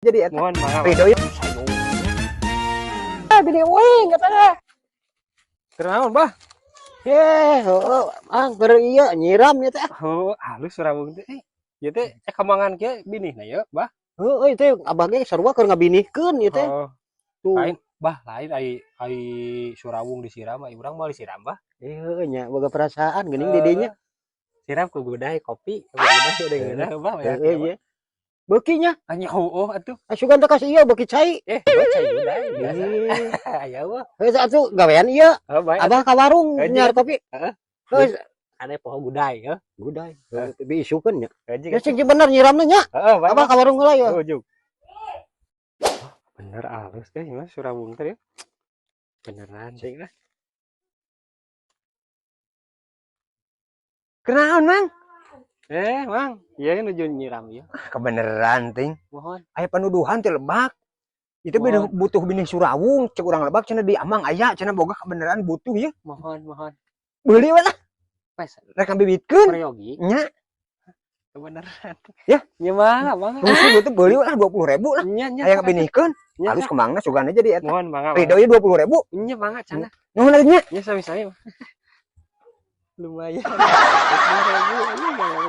jadi eta. Mohon mangga. Ridho ya. Ah, bini uing katanya. Kunaon, Bah? Eh, heueuh, ah, keur ieu nyiram ya teh. Oh, halus surawung teh. Eh, ieu teh kembangan kieu binihna ye, Bah. Heueuh, teh abah ge sarua keur ngabinihkeun ieu teh. Oh, Tuh. lain, Bah, lain ai ai surawung disiram, ai urang moal disiram, Bah. Eh, heueuh nya boga perasaan geuning di dinya. Siram ku gudai kopi, ku gudai udah ngeunah, Bah. Heueuh ieu. Beuki nya, Anya heueuh atuh. Asugan teh kasih ieu beuki cai. Eh, bah, cai gudai biasa. Ih, Aya wah. Heueuh atuh gawean ieu. Oh, bae. Abah ka warung Heueuh, nyiar kopi. Heeh. Heueuh, Ane poho gudai heuh. gudai. Heueuh, diisukeun nya. Gaji Ya sing bener nyiramna nya. Heeh, bae. Abah ka warung heula ya. Ujug. Bener halus teh mah surawung teh ya. Beneran sih lah. Kunaon, Mang? Eh, Mang, ieu nuju nyiram ieu. Kebeneran ting. Mohon. Aya panuduhan ti lebak. Itu Mohon. Butuh binih surawung, cek urang lebak cenah di amang aya cenah boga kebeneran butuh ya. Mohon, mohon. Beuli we lah, Pes, rek ngabibitkeun. peryogi Nya, kebeneran. Ya. Nya mangga, mangga. Rusuh itu beuli we lah 20.000 lah. Nya nya. Aya ngabinihkeun, Nya, halus kembangna sugana jadi eta. Mohon mangga. Ridho ieu 20.000. Nya mangga cenah. Nuhun atuh nya. Nya sami-sami. Lumayan. 20.000 ini mah.